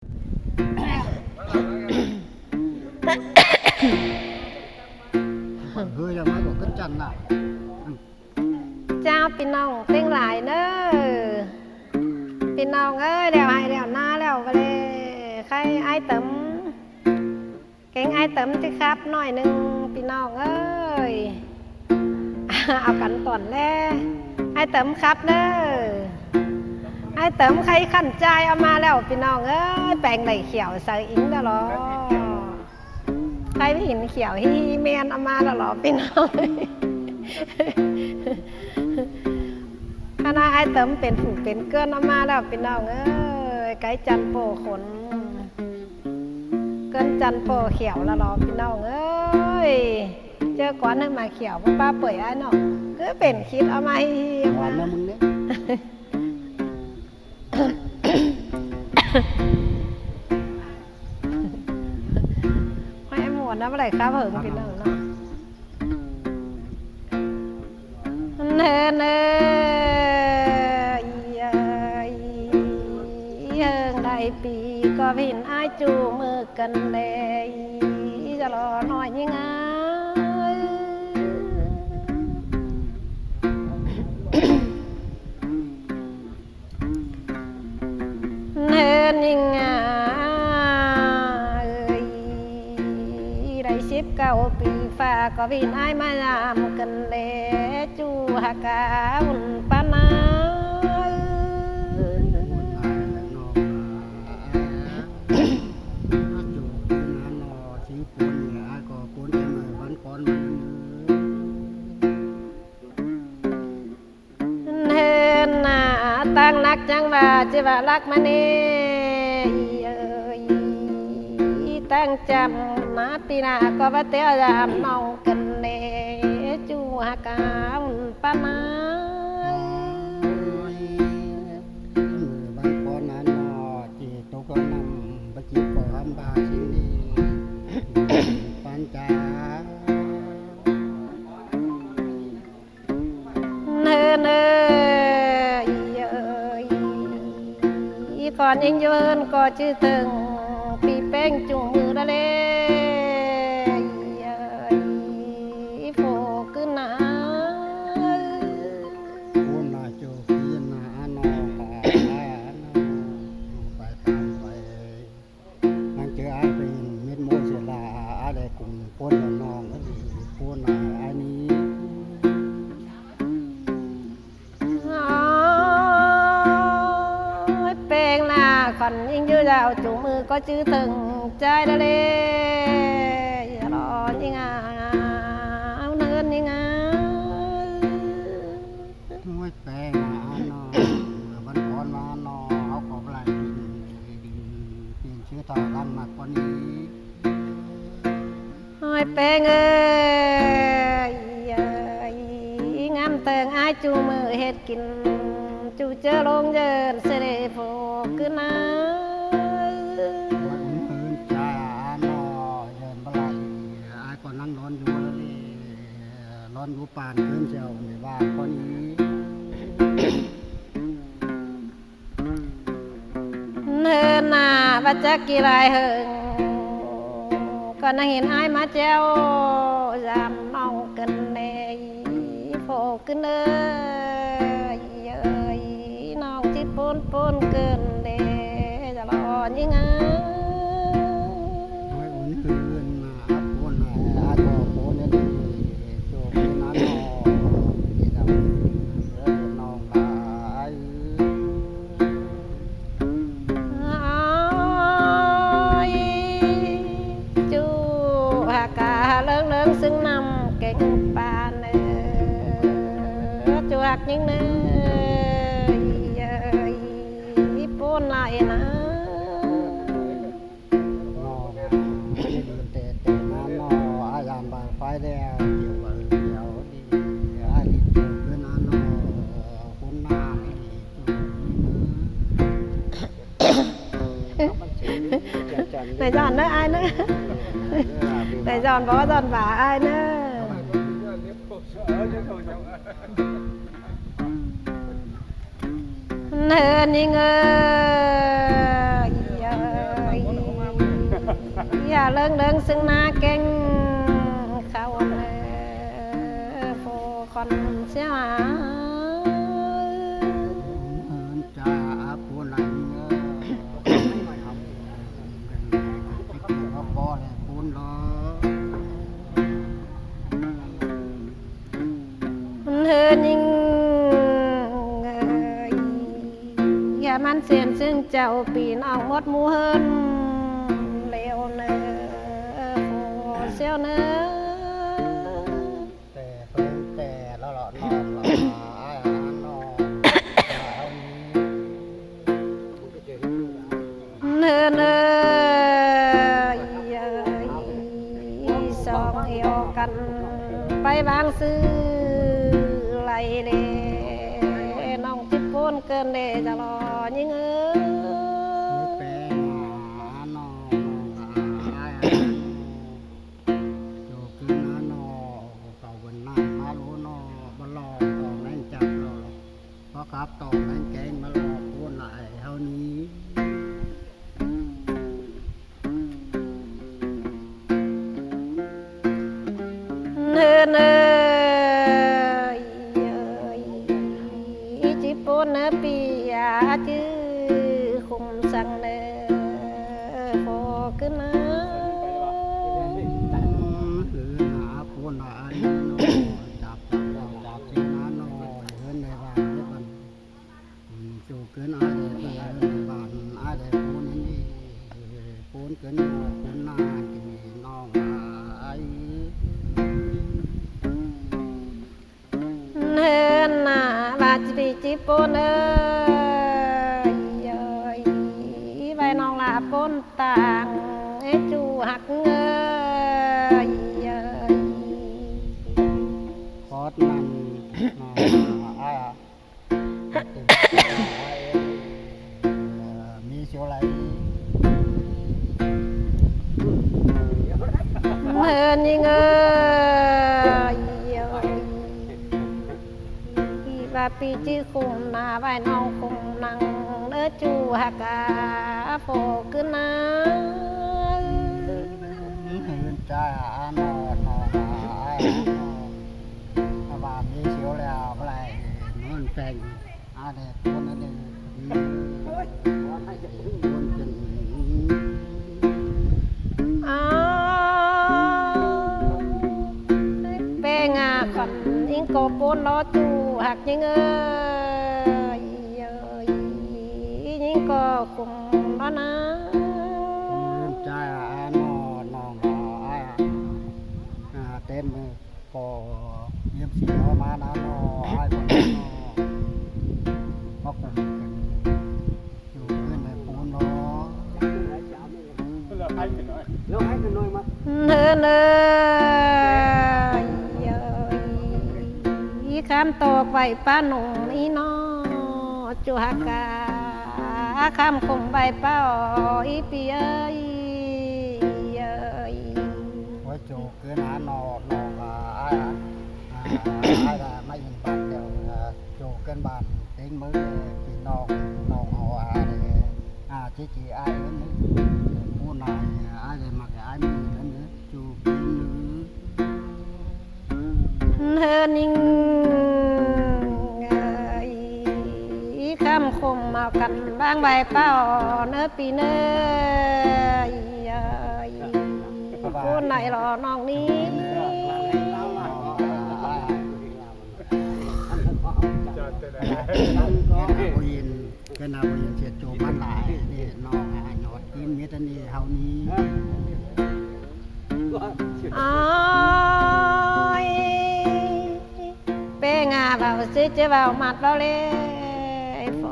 ເຮີຍ ຢ່າມາກໍຂຶ້ນຈັນລະ. ເຈົ້າ ພີ່ນ້ອງເຕັງຫຼາຍເດີ ພີ່ນ້ອງເອີຍ ແລ້ວໄຮ່ແລ້ວນາແລ້ວ ບໍ່ໄດ້ໄຄອ້າຍເຕີມ ເກງອ້າຍເຕີມຊິຂັບໜ້ອຍໜຶ່ງ ພີ່ນ້ອງເອີຍ ເອົາກັນກ່ອນແລ ອ້າຍເຕີມຂັບເດີ ອ້າຍເຕີມໄຄຂັ້ນຈາຍເອົາມາແລ້ວ ພີ່ນ້ອງເອີຍ ແປງໄດ້ຂຽວໃສ່ອີກແລ້ວເນາະ. ໄຄມີຫີນຂຽວ ຮີໆ ແມ່ນເອົາມາແລ້ວເນາະ ພີ່ນ້ອງ ຄະນະອ້າຍເຕີມເປັນຜູ້ເປັນເກື້ອນເອົາມາແລ້ວ ພີ່ນ້ອງເອີຍ ໄກຈັນໂປ້ຂົນ ເກີນຈັນໂປ້ຂຽວແລ້ວເນາະ ພີ່ນ້ອງເອີຍ ເຈີກວານໃຫ້ໝາຂຽວ ບໍ່ປ້າເປີຍອ້າຍເນາະ ຄືເປັນຄິດເອົາມາຮີໆ ເອົາມາ ແມ່ນນະມຶງເດ້. ໃຫ້ມ່ວນນະ ບໍ່ໄດ້ຂັບເຫິງ ພີ່ນ້ອງເນາະ ເນີນເອີຍ ເຫິງຫຼາຍປີ ກໍເຫັນອ້າຍຈູມືກັນແລ ຈະລໍນ້ອຍຍິງອາຍ. ເນີນຍິງອາຍ ໄດ້ສິບເກົ້າປີ ຟ້າກໍວິນອ້າຍມາຍາມກັນແລ ຈູຮັກກາອຸ່ນປານາ. ເນີນນາ ຕັ້ງຫຼັກຈັ່ງວ່າ ຊິວ່າຫຼັກມາເນ ເອີຍ ຕັ້ງຈຳນາ ປີໜ້າກໍວ່າແຕ່ຍາມນ້ອງກັນເນ ຈູຮັກກາອຸ່ນປານາ. ມື້ວັນກ່ອນນັ້ນເນາະ ຈີຕົກລົງນ້ຳ ບໍ່ຈີກໍຫຳບາຊິງດີ ປັນຈາ. ເນີນເອີຍ ຂອນຍິງຢູ່ເຮືອນກໍຈື່ເຖິງ ປີແປ້ງຈູງມືລະເລ ໂຟກຶນນາ. ໂອ້ນາ ໂຈກຄືນນາ ອານອງ ອານອງ ໄປຕາມໄປ. ນາງເຈີອ້າຍເປັນເມັດໂມເສລາ ອາແລກຸງໂພນນ້ອງ ໂພນອາຍນີ້. ໂອ້ຍ ແປງໜ້າ ຄັນຍິງຢູ່ຍາວ ຈູມືກໍຈື່ເຖິງໃຈລະເລ ລອຍິງອາວ ເນີນຍິງອາວ. ໂອ້ຍ ແປງອານອງ ເມື່ອວັນກ່ອນມານອ ເຮົາກໍບໍ່ໄດ້ກິນ ກິນຊື່ເທົ່າຫຼັງມາກວ່ານີ້. ໂອ້ຍ ແປງເອີຍ ງາມເຕີງອາຍ ຈູມືເຮັດກິນ ຈູເຈີລົງເຢິນເສເດໂຟກຶນນາ. ໂອ້ຍ ເຮີນຈານອ ເຢິນບໍ່ໄດ້ ອາຍກໍນັ່ງນອນຢູ່ເລີຍ ນອນຢູ່ປານຄືນເຈົ້ານີ້ວ່າກໍດີ. ເນີນນາ ວ່າຈັກກີຫຼາຍເຫິງ ກໍນາງເຫັນອ້າຍມາແຈວ ຢາມນ້ອງກັນແດ່ ໂຟກຶນເອີຍ ເອີຍ ນ້ອງຈິໂປນໂປນເກີນເດ ຈະລອຍິງອາ. ໂອ້ຍ ໂອນຄືນມາ ໂອນໃຫ້ອາກໍໂອນເງິນ ໂຈກເປັນອານອ ເດີນ້ອງຫຼາຍ. ໂອ້ຍ ຈູຮັກກະເລິງເລີງ ຊຶ່ງນ້ຳແກງປານເອີ ຈູຮັກຍິງເນີ ເອີຍ ໂປນຫຼາຍນາ. ນ້ອງ ແຕ່ ແຕ່ນານອ ອາຍານບາງໄຟແລ້ວ ດຽວ ດຽວ ດຽວ ອາຍເຈົ້າຄືນານອ ຄົນນານີ້ ນາຍຈອນເດີ ອ້າຍເດີ ນາຍຈອນບໍ່ຈອນບາອ້າຍເດີ. ເນີນຍິງເອີຍ ເອີ ເລິງເລິງເຊິ່ງໜ້າແກ່ງເຂົ້າເລີ ໂຟຄອນເສຍຫາ ເອີນຈ້າ ອາ ປູນລະເອີ ຊິເກີດເອົາພໍແລະປູນລະ. ເອີ ຍິງເອີຍ ຢ່າມັນເສນເຊິ່ງເຈົ້າ ປີນ້ອງໝົດໝູ່ເຮີນແລ້ວເນີ ໂອ້ ເຊວເນີ. ແຕ່ເພິ່ນແຕ່ລະເລາະນ້ອງລະອາຍອັນນ້ອງ ເນີ ເນີ ເອີຍ ສອງແອວກັນໄປວາງຊື່ໄຫຼເລ ນ້ອງຈິບໂປນເກີນເດຈະລໍຍິງເອີຍ ແປງໜ້ານ້ອງອາຍ ໂຈກຂຶ້ນມານ້ອງ ເຂົາເບິ່ງໜ້າມາໂລນ້ອງ ບໍ່ຫຼອກຕອງແມ່ນຈັບລອກ ພໍຂັບຕອງແມ່ນແກງມາຫຼອກໂອນຫຼາຍເຮົານີ້ ເນີ ເນີ ເອີຍ ຈິບໂປນເນີ ປີອາຈື່ ຄຸມສັງເນີ ໂພກຶນນາ ຄືນາໂພນອາຍ ຈັບຈັບຈັບເຊນານ້ອຍ ເຮືອນໃນບ້ານໃນບ້ານ ໂຈກຶນອາຍ ເຮືອນໃນບ້ານອາຍ ໂພນນີ້ ໂພນເກີນ ໂພນນາ ທີ່ນ້ອງອາຍ. ເຮີນນາວ່າຊິໄປຈີບໂປນເອີຍ ເອີຍ ໄວ້ນ້ອງລາໂປນຕ່າງ ເອີຍ ຈູຮັກເອີຍ ເອີຍ ຮອດນັ້ນ ອາ ອາ ມີໂຊໄລ ເຮີນຍິງເອີຍ ອີວ່າປີຈີຄຸມນາ ໄວ້ນ້ອງຄຸມນັງ ເດີຈູຮັກກາໂຟກຶນນາ ເຮີນຈ້າອານອນ ອາ ອາ ອາ ອາ ອາ ວ່າມີໂຊແລ້ວ ບໍ່ໄດ້ເງິນແປງ ອາແດດຄົນອາແດດ ອາ ເປັນຫຍັງຂວັນຍິງກໍປົນລໍຈູຮັກຍິງເອີຍ ເອີຍ ຍິງກໍຄຸມລໍນາ ຈານ້ອງອາ ອາ ເຕັມມື ກໍຍຽມສີເອົາມານະເນາະ ອ້າຍຄົນເນາະ ມາກຸມກັນຢູ່ເຮືອນໃນປູນເນາະ ເຮີນເອີຍ ເອີຍ ຄຳຕອກໄວ້ປ້າໜຸ່ມອີເນາະ ຈຸຮັກກາ ຄຳຄົມໄວ້ປ້າອີປີເອີຍ ເອີຍ ໂອ້ຍ ໂຈ ເກີນຫານ້ອງ ນ້ອງວ່າ ອ້າຍ ອ້າຍ ອ້າຍວ່າມາອີກບາດດຽວ ໂຈເກີນບາດເຕັງມືພີ່ນ້ອງ ນ້ອງເຮົາ ອ້າຍ ອ້າຍ ຈີຈີ ອ້າຍເອີຍ ຜູ້ນາຍ ອ້າຍໄດ້ມັກ ອ້າຍມີນັ້ນເດີ ໂຈເກີນມື ເຮີນຍິງເອີຍ ຄຳຄົມເອົາກັນວາງໄວ້ເປົ່າເນີ ປີເນີ ເອີຍ ຜູ້ໃດລໍນ້ອງນີ້ ເປັນຜູ້ຍິງ ເປັນຜູ້ຍິງເສຍໂຈມາຫຼາຍເດ້ນ້ອງ ອາຍອດກິນເມັດອັນນີ້ເຮົານີ້ ອ້າຍ ເປ້ງາເວົ້າຊິຈະເວົ້າມັດເວົ້າເລຍ ໂຟ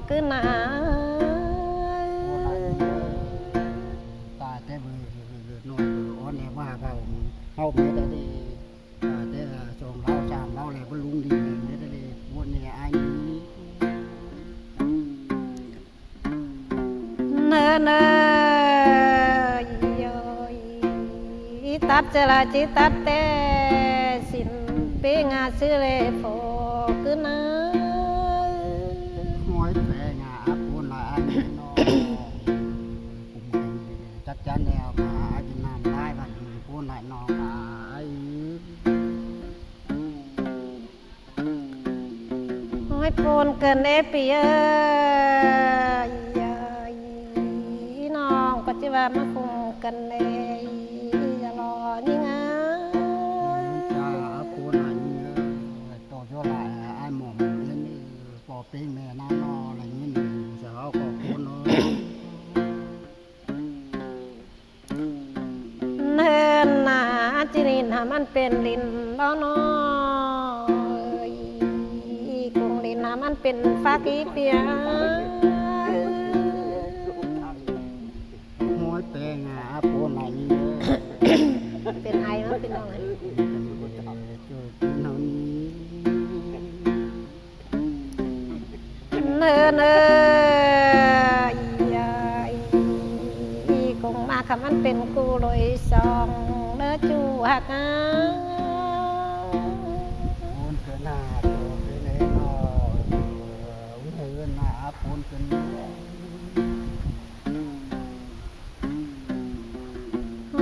ກຶນນາ ຕາຍແຕ່ເບີນ້ອຍອ່ອນແລ້ວວ່າເວົ້າ ເຮົາເປັນໄດ້ດີ ຕາຍແຕ່ສອງເລົ່າສາມເລົ່າແລ້ວບໍ່ລຸງດີເຮັດໄດ້ດີ ປວດນີ້ອາຍນີ້ ເນີ ເນີ ເອີຍ ຕັດຈະລາຈິຕັດແຕ່ສິ້ນ ເປງາຊື່ເລໂຟກຶນນາ ໂອ້ຍ ແປງາອາໂປນລາອັນນີ້ເນາະ ຈັກຈັນແລ້ວມາອາ ຄົນເກີນເດ້ພີ່ເອີຍ ນ້ອງກໍຊິວ່າມາຄົມກັນແດ່ ຢ່າລໍຍິງອາ ຈ້າ ອາໂປນອາຍິງເອີຍ ໂຕໂຍຫຼາຍ ອາຍໝອມເຫັນ ກໍເປັນແມ່ນາງນໍ ໄດ້ຍິນສາວກໍໂປນເນາະ. ເນີນນາຈິລິນຫາມັນເປັນລິນບໍ່ນ້ອຍ ກຸງລິນຫາມັນເປັນຟາກອີເປຍ ຫ້ອຍແປງອາໂປນໄອເດີ ເປັນໄອເນາະພີ່ນ້ອງເອີຍ ເຈີກິນເຮົານີ້. ເນີນເອີຍ ກົງມາຄຳມັນເປັນກູໂລຍສອງ ເນີຈູຮັກອາ ໂອນເກີນໜ້າໂຕເປັນເອງເນາະ ເນີນໜ້າໂອນເກີນ ຫ້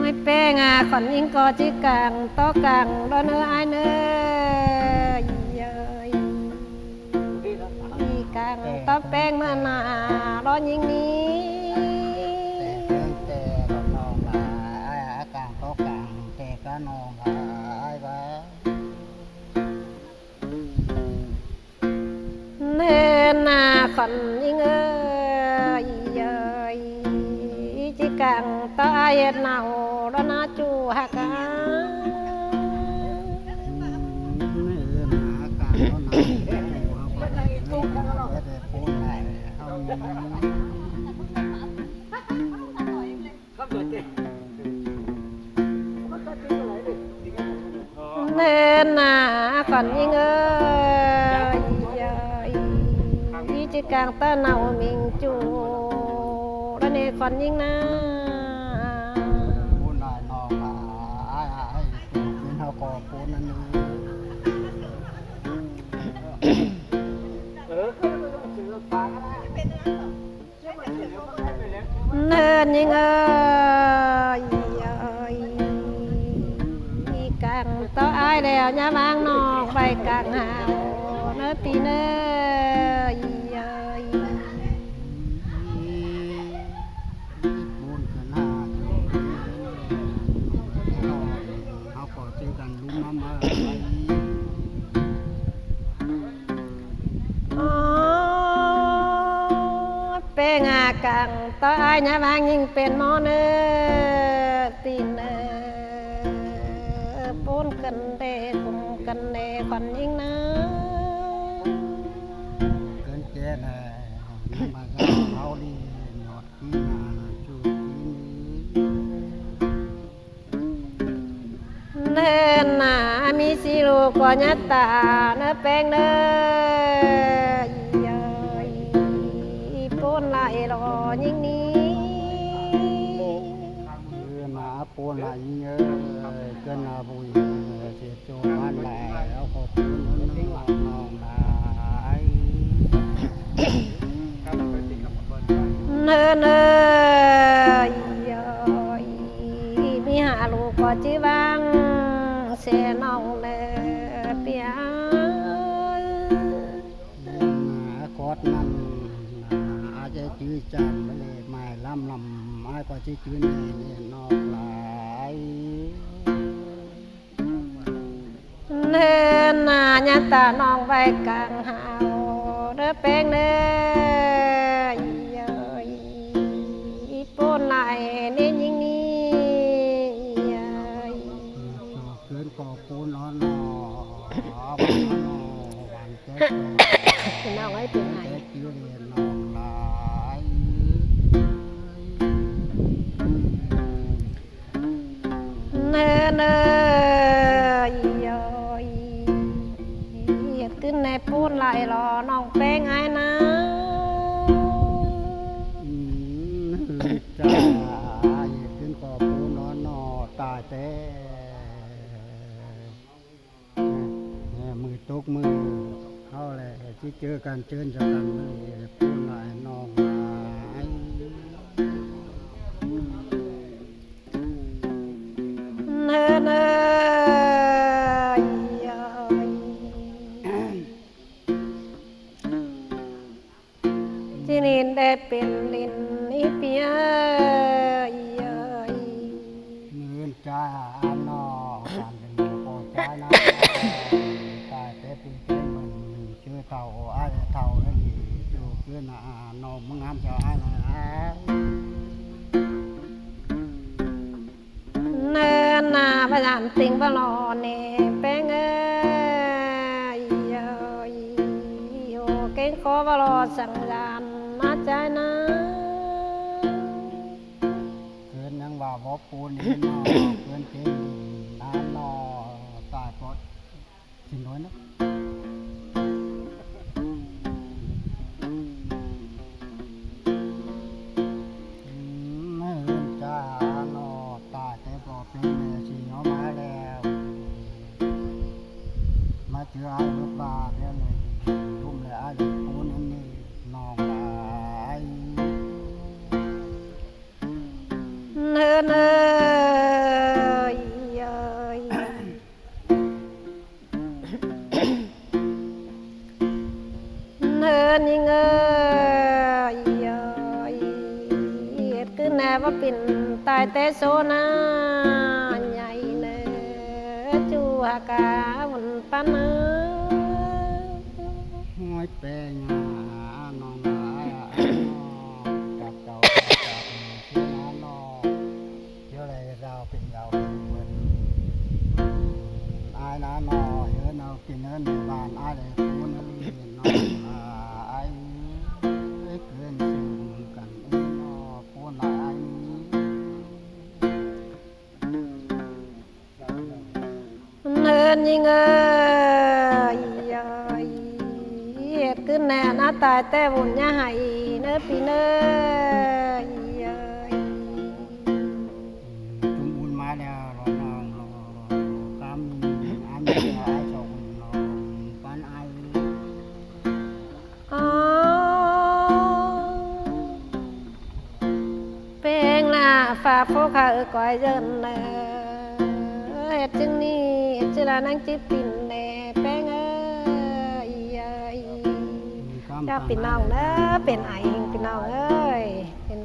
ອຍແປ້ງອາ ຂວັນຍິງກໍຈິກາງຕໍ່ກາງ ລໍເນີອ້າຍເນີ ອີກາງຕໍ່ແປ້ງເມື່ອໜ້າ ລໍຍິງນີ້ ແຕ່ແປ້ງແຕ່ລໍນ້ອງຫຼາຍ ອາກາງຕໍ່ກາງ ແຕ່ກະນ້ອງຫຼາຍວ່າ. ເນີນນາຂວັນຍິງເອີຍ ເອີຍ ຈິກາງຕໍ່ອ້າຍເຮັດໜາວ ລໍນາຈູຮັກອາ ເນີນນາກາງຕໍ່ໜາວ ເຮົາກໍໄດ້ເຮັດໃຫ້ໂປນຫຼາຍ ເຮົາ ເນີນນາຂວັນຍິງເອີຍ ເອີຍ ອີຈິກາງຕາເນົາມິງຈູ ລະເນຂວັນຍິງນາ ໂອນຫຼາຍນ້ອງຫຼາຍ ອ້າຍ ອ້າຍ ເຮົາກໍໂອນອັນນີ້ ເອີ. ເນີນຍິງເອີຍ ເອີຍ ມີກາງຕໍ່ອ້າຍແລ້ວ ຢ່າວາງນ້ອງໄວ້ກາງຫາວ ເນີປີເນີ ເອີຍ ເຮົາກໍເຈີກັນລຸມມາມາ ອໍ ເປັນອາກາງຕໍ່ອ້າຍ ຍາມວ່າງຍິງເປັນໝໍເນີ ຕີເນີ ໂປນກັນແດ່ ກຸມກັນແດ່ ຂວັນຍິງນາ ເກີນແກ່ແດ່ ມາເຮົາລີ ຍອດທີ່ນາ ຈູດທີ່ນີ້. ເນີນນາມີສີ່ລູກກໍຍາດຕາເນີແປ້ງເນີ ອີໂປນຫຼາຍລໍຍິງນີ້ ເນີນນາໂປນຫຼາຍຍິງເອີຍ ເກີນນາບຸຍເສດໂຈມານຫຼາຍ ເອົາຂອບຄຸນນ້ອງຫຼາຍ. ເນີນເອີຍ ມີຫ້າລູກກໍຈິຫວັງແຊນ້ອງເນີປຽ ກອດນັ້ນ ອາຈະຈື່ຈຳເລີຍ ໝາຍລຳລຳ ອ້າຍກໍຊິຈື່ແນ່ ແນ່ນອກຫຼາຍ. ເນີນນາຍາຕານ້ອງໄວ້ກາງຫາວເດີແປ້ງເນີ ເອີຍ ໂປນຫຼາຍເນຍິງນີ້ ເອີຍ ເກີນກໍໂປນນອນນອ ພີ່ນ້ອງເອີຍ ເປັນໄຫ ແຕ່ຈິວເລນນອກຫຼາຍ. ເນີນເອີຍ ເຮັດຕື່ນແນ່ໂປນຫຼາຍລໍນ້ອງແປ້ງອ້າຍນາ ອືມ ຈ້າ ເຮັດຕື່ນກໍໂປນນອນນອ ຕາຍແຕ່ ມື້ຕົກມື້ເຮົາແຫຼະ ຊິເຈີກັນເຈີນຈາກັນມື້ນີ້ ໂປນຫຼາຍນ້ອງຫຼາຍ. ເນີນເອີຍ ເອີຍ ເອີຍ ເອີຍ ເງິນຈ້ານອກ ການເປັນໝໍບໍ່ຈ່າຍນະ ຕາຍແຕ່ປີເຕັມມັນຊື່ເຖົ້າ ໂອອ້າຍເຖົ້ານັ້ນ ຢູ່ຄືນານ້ອງ ມຶງງາມເຈົ້າອ້າຍນະ. ເນີນນາພະຍານຕິງບໍ່ລໍແນ່ແປ້ງເອີຍ ໂອເກັ່ງຂໍບໍ່ລໍສັງຍານນະຈາຍນາ. ເກີນຍັງວ່າບໍ່ປູນເນາະ ເກີນເຕັມນານເນາະ ຕາຍປອດ ກິນນ້ອຍນະ. ອືມ ເຮີ້ນຈ້າເນາະ ຕາຍແຕ່ບໍ່ເປັນແມ່ຊິເອົາມາແລ້ວ ມາເຈີອ້າຍລົດບາດແລ້ວນີ້ ລຸ່ມແລ້ວອ້າຍລົດປູນອັນນີ້ນ້ອງຫຼາຍ. ເຮີ້ນເອີຍ ເອີຍ ເຮີ້ນຍິງເອີຍ ເອີຍ ເຮັດຄືແນວວ່າປິ່ນຕາຍແຕ່ໂຊນາໃຫຍ່ເນີ ຈູຫາກາວຸນປານເອີຍ ຫ້ອຍແປງ ນ້ອງຫຼາຍ ຈັບເຈົ້າຈັບເຈົ້າເປັນເຊນາເນາະ ດຽວໃດລາວເປັນລາວເປັນເພິ່ນ ອາຍນານ້ອຍເອີຍ ເອົາກິນເອີຍ ບ້ານອາຍໄດ້ຄູນເອີຍ ນ້ອງອາຍເອີຍ ເກີນສູງກັນເອີຍ ນ້ອງຜູ້ຫຼາຍ. ເນີນຍິງເອີຍ ເອີຍ ເຮັດຄືແນວນາຕາຍແຕ່ບຸນຢ່າໃຫ້ເນີ ປີເນີ ເອີຍ ຈຸມບຸນມາແລ້ວ ລອງ ລອງ ລອງ ລອງ ຕາມອັນເດີ ອ້າຍສອງຄົນ ລອງ ປານອ້າຍ ອໍ ເພງໜ້າຟ້າໂຟກາເອີກອຍເຢິນເນີ ເຮັດຈຶ່ງນີ້ ເຮັດຈຶ່ງລານັງຈິບປິ່ນແດ່ແປ້ງເອີຍ ເອີຍ ເຈົ້າພີ່ນ້ອງເດີ ເປັນໄອເຮັງພີ່ນ້ອງເອີຍ.